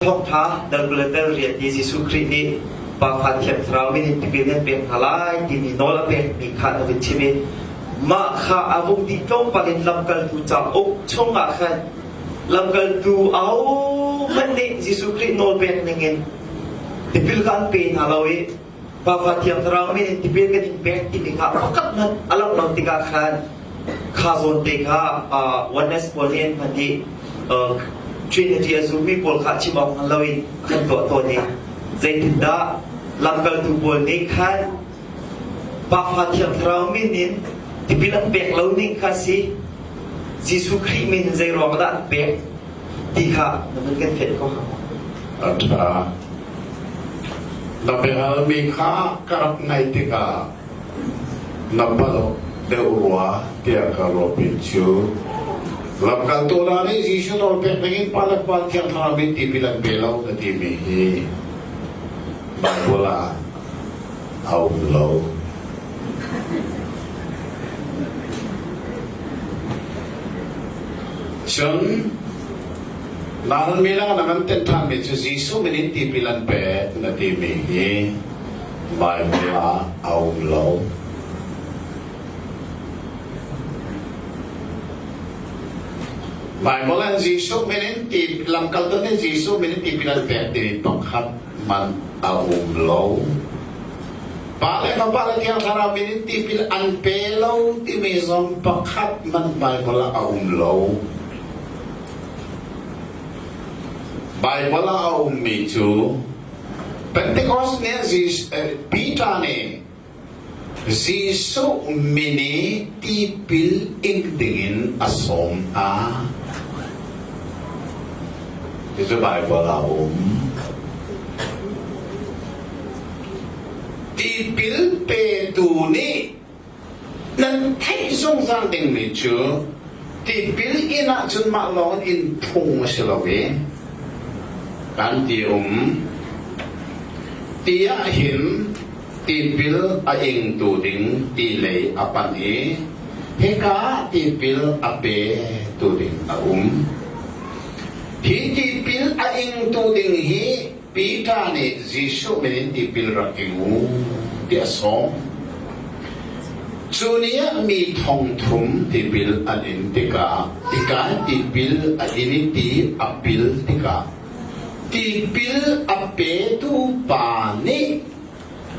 Thawngṭha dal le tel rian i Jesuh Khrih nih Pa Fa Thiang Thlarau min in tipil nan pek hna lai timi nawl a pekmi kha na vun chim i mah kha a vung dih tlawmpal in lamkaltu cauk chungah khan lamkaltu ahohmanh nih Jesuh Khrih nawl pek ningin tipil kha an pe hna lo i Pa Fa Thiang Thlarau min in tipil kan in pek timi kha pakhat hmanh a langh lo tikah khan kha zawn te kha oneness pawl nih an hman i Trinity a zummi pawl kha chim awk hngal loin an tuah tawn i zeitindah lamkaltu pawl nih khan Pa Fa Thiang Thlarau min in tipil an pek lo ning kha si Jesuh Khrih min in zei ruang dah an pek ti kha na vun kan fenh ko hnga A ṭha. Na biahalmi kha ka rak ngaih tikah na palh deuh rua tiah ka ruahpi cu. Lamkaltu hna nih Jesuh nawl pek dingin pa le Pa Thiang Thlarau nih tipil an pe lo na timi hi Baibal ah a um lo. Cun Nalmi lang na kan tenh ṭhanmi cu Jesuh min in tipil an pek na timi hi Baibal ah a um lo. Baibal ah Jesuh min in ti lamkaltu nih Jesuh min in tipil an pek timi pakhat hmanh a um lo. Pa le Fapa le Thiang Thlarau min in tipil an pe lo timi zong pakhat hmanh Baibal ah a um lo. Baibal ah a ummi cu Pentecost nih Peter nih Jesuh min i tipil ing dingin a sawm hna. Cucu Baibal ah a um. Tipil petu nih Nan theih zungzal dingmi cu tipil inn ahcun mah lawng in phung a si lo i kan ti um. Ti ahhin tipil a ingtu ding ti lei a panh i hika ah tipil a petu ding a um. Hi tipil a ingtu ding hi Peter nih Jesuh min in tipil rak ing u tiah a sawm. Cu ni ah mi thong thum tipil an in tikah hika tipil a in i ti a pil tikah tipil a petu pa nih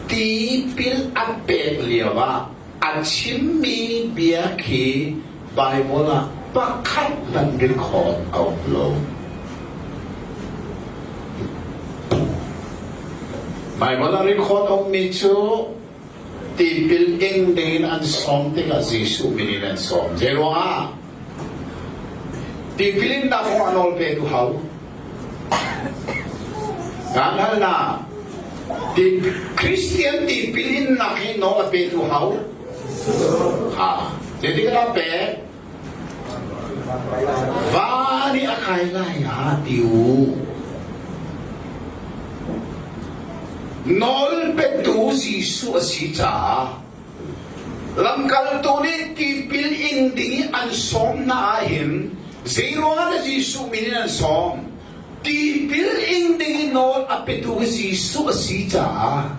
tipil a pek lioah a chimmi bia khi Baibal ah pakhat hmanh record a um lo. Baibal ah record a ummi cu tipil ing dingin an sawm tikah Jesuh min in an sawm. Zeiruangah? Tipil innak kong a nawl petu hau. Kan halnak Christian tipil innak hi nawl a petu hau. Ha, zeitik ah pek? Va nih a kai lai ah ti u. Nawl petu Jesuh a si caah lamkaltu nih tipil ing ding i an sawm hna ahhin zeiruangah dah Jesuh min in an sawm? Tipil ing ding i nawl a petu hi Jesuh a si caah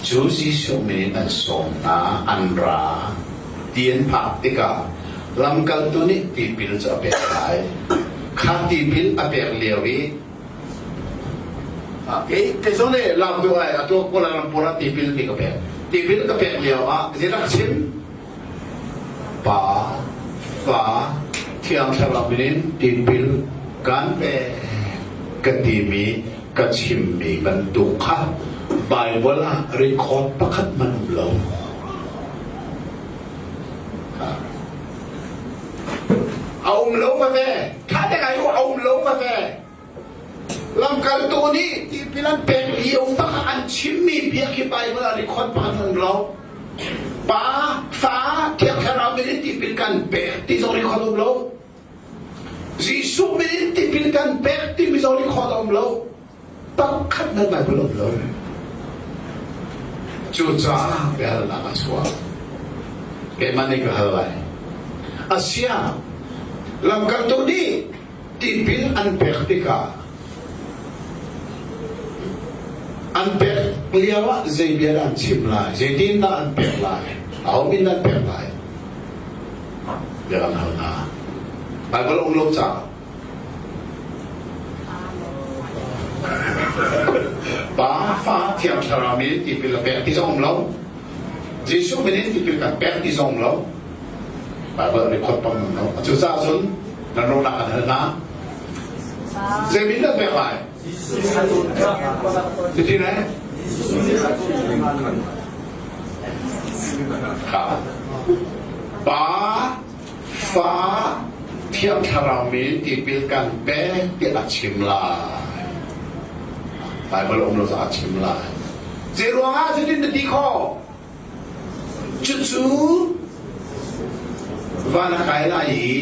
cu Jesuh min in an sawm hna, an ra ti an phak tikah lamkaltu nih tipil cu a pek lai. Kha tipil a pek lio i kei zong nih lam tu ai atu Kuala Lumpur ah tipil mi ka pek. Tipil ka pek lio ah zeidah ka chim? Pa, Fa, Thiang Thlarau min in tipil kan pek ka timi ka chimmi bantuk kha Baibal ah record pakhat hmanh um lo. A um lo va ve. Tha te ngai u, a um lo va ve. Lamkaltu nih tipil an pek lio bak ah an chimmi bia khi Baibal ah record bak an um lo. Pa, Fa, Thiang Thlarau min in tipil kan pek ti zong record um lo. Jesuh min in tipil kan pek timi zong record a um lo. Pakhat nan Baibal um lo. Cucaah biahalnak a chuak. Keimah nih ka hal lai. Asia, lamkaltu nih tipil an pek tikah. An pek lio ah zei bia dah an chim lai, zeitin dah an pek lai, aho min an pek lai? Bia kan hal hna. Bible um lo caah. Pa, Fa, Thiang Thlarau min tipil a pek ti zong um lo. Jesuh min in tipil kan pek ti zong um lo. Bible record pang um lo. Cucaah cun nan ruahnak kan hal hna. Zei min nan pek lai? Cuti ne? Kha. Pa, Fa, Thiang Thlarau min tipil kan pek tiah a chim lai. Bible um lo caah a chim lai. Zei ruangah cutin na ti khawh? Cucu van a kai lai i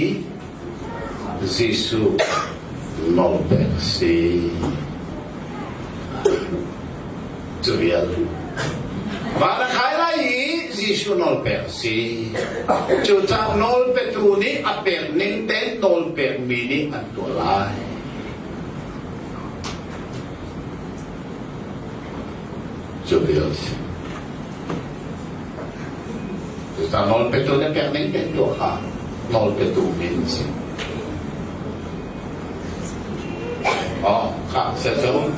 Jesuh nawlpek a si. Cu vial. Van a kai lai i Jesuh nawlpek a si. Cucaah nawlpetu nih a pek ning tein nawlpekmi nih an tuah lai. Cu vial si. Cucaah nawlpetu nih pek ning tein tuah kha nawlpetu min a si. Oh, kha, sian cu.